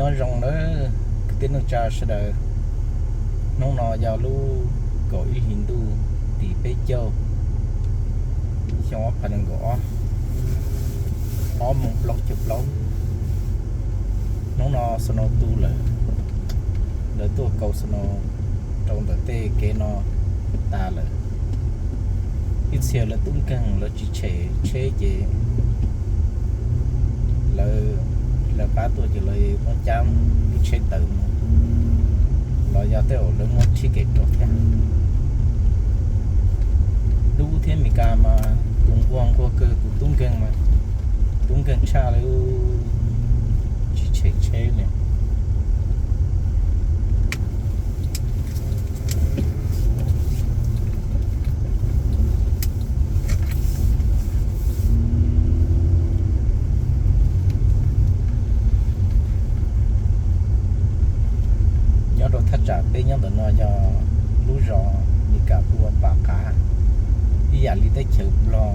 Nyob zoo nawb kwv tij neej tsa sawv daws. Hnub no yog lub kaum ib hlis ntuj tim peb caug, xyoo ob phav nees nkaum ob, ob moos plaub caug plaub. Hnub no snow tu lawm, lawv tuaj kaus snow rau ntawm tej kev no tas lawm. Ib txhia lawv tub nkeeg lawv tsis tshem tsheb ces lawv, lawv pab tuaj ces lawv muab cab lub tsheb tawm mus, los yog tej zaum lawv muab tsheb kev rau thiab. Dub thiab Mes Kas mas tus nquag nquag kawg, tus tub nkeeg mas tub nkeeg tshaj li, tsis tshem tsheb li. Nyob rau thaj tsam peb nyob ntawm no yog lub zos Mes Kas hu ua Pam Qav, ib yam li teb chaws Nplog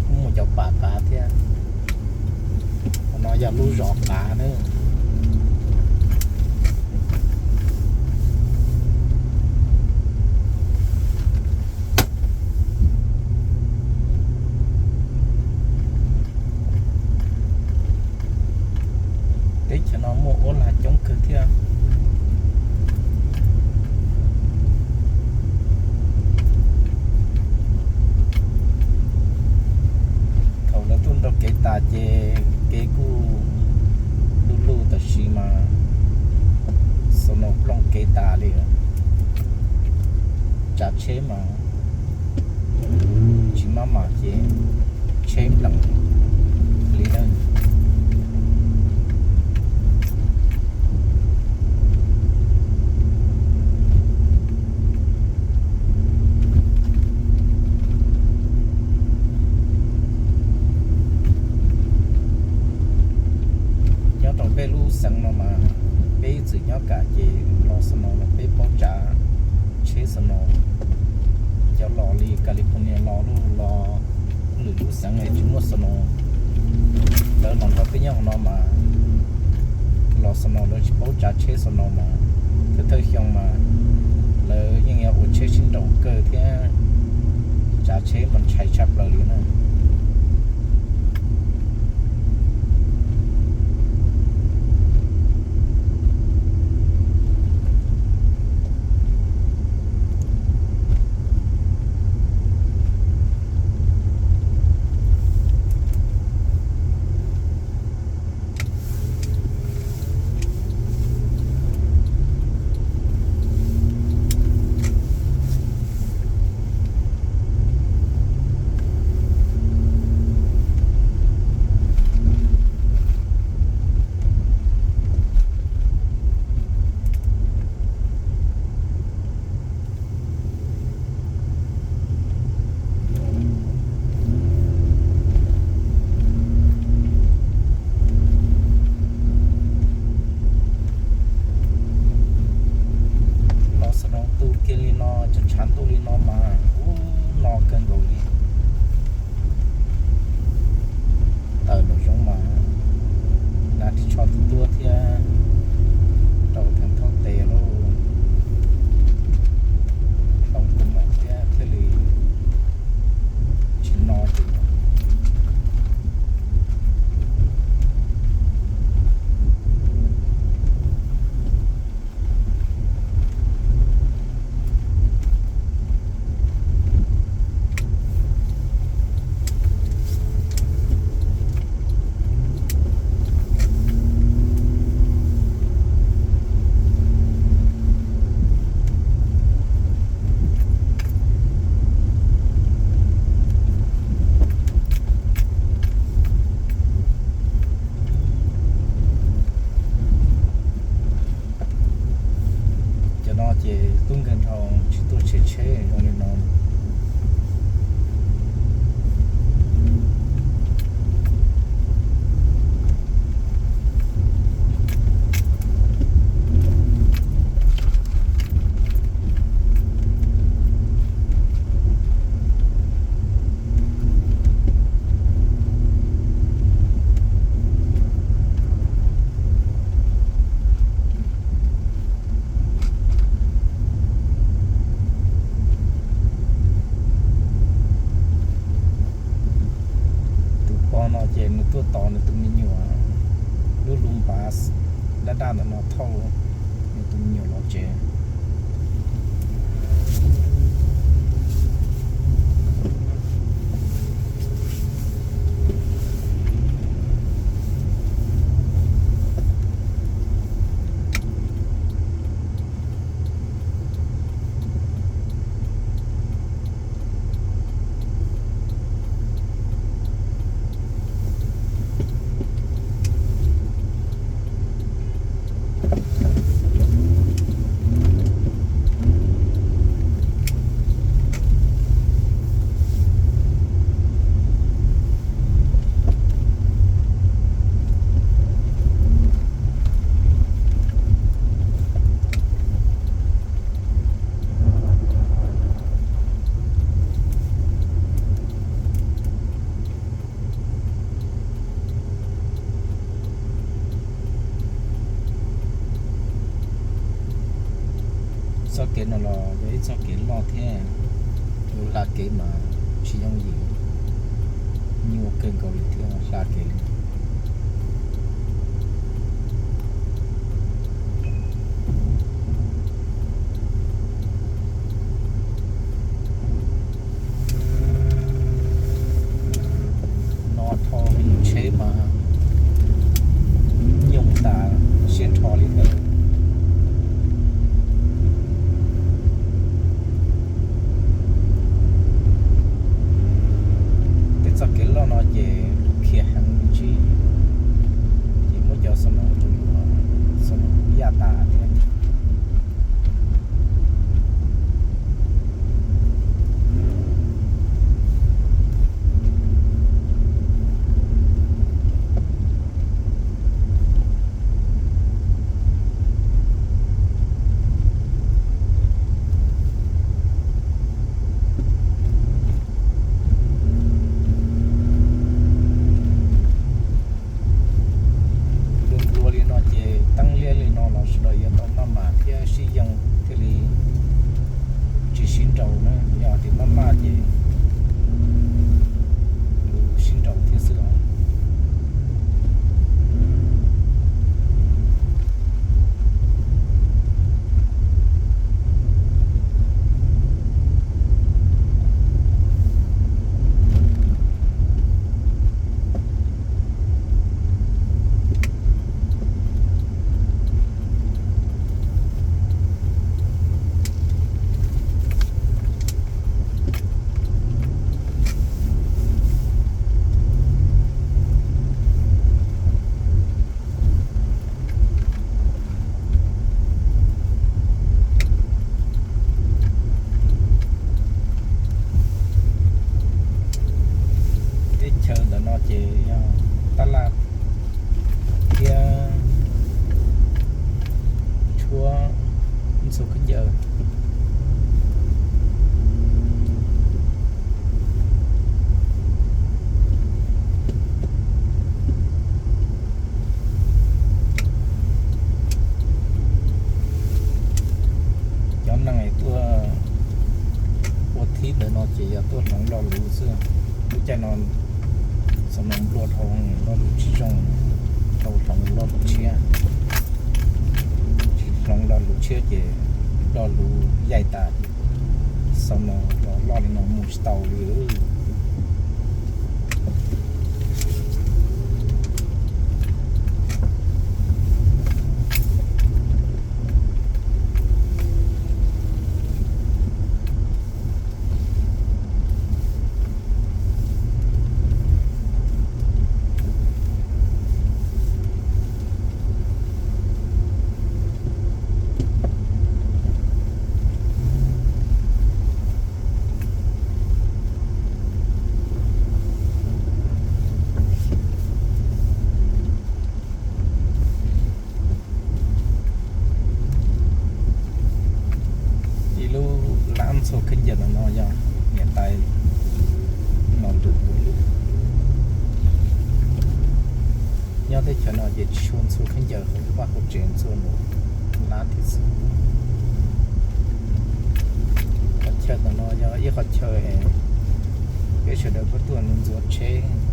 kuj muaj cov Pam Qav thiab. Qhov no yog lub zos Qav na. Teb chaws no muaj uab lag coob kawg thiab. Thaum lawv tuaj nrau kev tas ces kev kuj du lug tab sis mas snow plooj kev tas li. Tsav tsheb mas tsis maj mam ces tsheb nplees li na. Nyob rau peb lub xeev no mas peb ib txwm nyob kam ces los snow los peb paub tsav tsheb snow. Cov los li California los los lwm lub xeev es tsis muaj snow, lawv los nrog peb nyob hauv no mas los snow lawv tsis paub tsav tsheb snow mas thawj thawj xyoo mas lawv yeej yuav ua tsheb sib nraus kawg thiab tsav tsheb mas ntshai tshaj plaws li na. No ces nws tuaj tos nws tus me nyuam, lub lub npas daj daj ntawm no thauj nws tus me nyuam los tsev. Txoj kev no los yog ib txoj kev loj thiab, lub hla kev mas tsis yooj yim, nyuaj kawg nkaus li thiab hla kev li. No dhau tsheb mas nyooj tas siab nrho li ntawd. Tej txoj kev loj no ces khiav heev me ntsis, ces muab cov xo no, xo no yaj tas thiab. Nplua nplua li no ces teeb liab li no los sawv daws yuav tau maj mam thiab sib yoog thiaj li tsis sib nraus na. Yog tias maj maj ces sib nraus thiab xwb os. Teb chaws ntawm no ces yog tab laj thiab tshuab ntxhua khaub ncaws. Cov neeg tuaj ua thib ntawm no ces yog tuaj hloov lo lus xwb. Lub caij no xam no nplua dhau, lo lus tsis zoo, tau hloov lo lus tshiab. Tsis hloov lo lus tshiab ces lo lus yaij tas, xam no los loj li no mus tsis tau li. Ib lub lab ntxhua khaub ncaws no yog niam tais Nom Lwm. Nyob teb chaws no ces tsis tshua ntxhua khaub ncaws hauv lub vaj hauv tsev, ntxhua nraum lab thiab xwb. Qhov chaw ntawm no yog ib qhov chaw peb sawv daws tuaj ntxuav tsheb.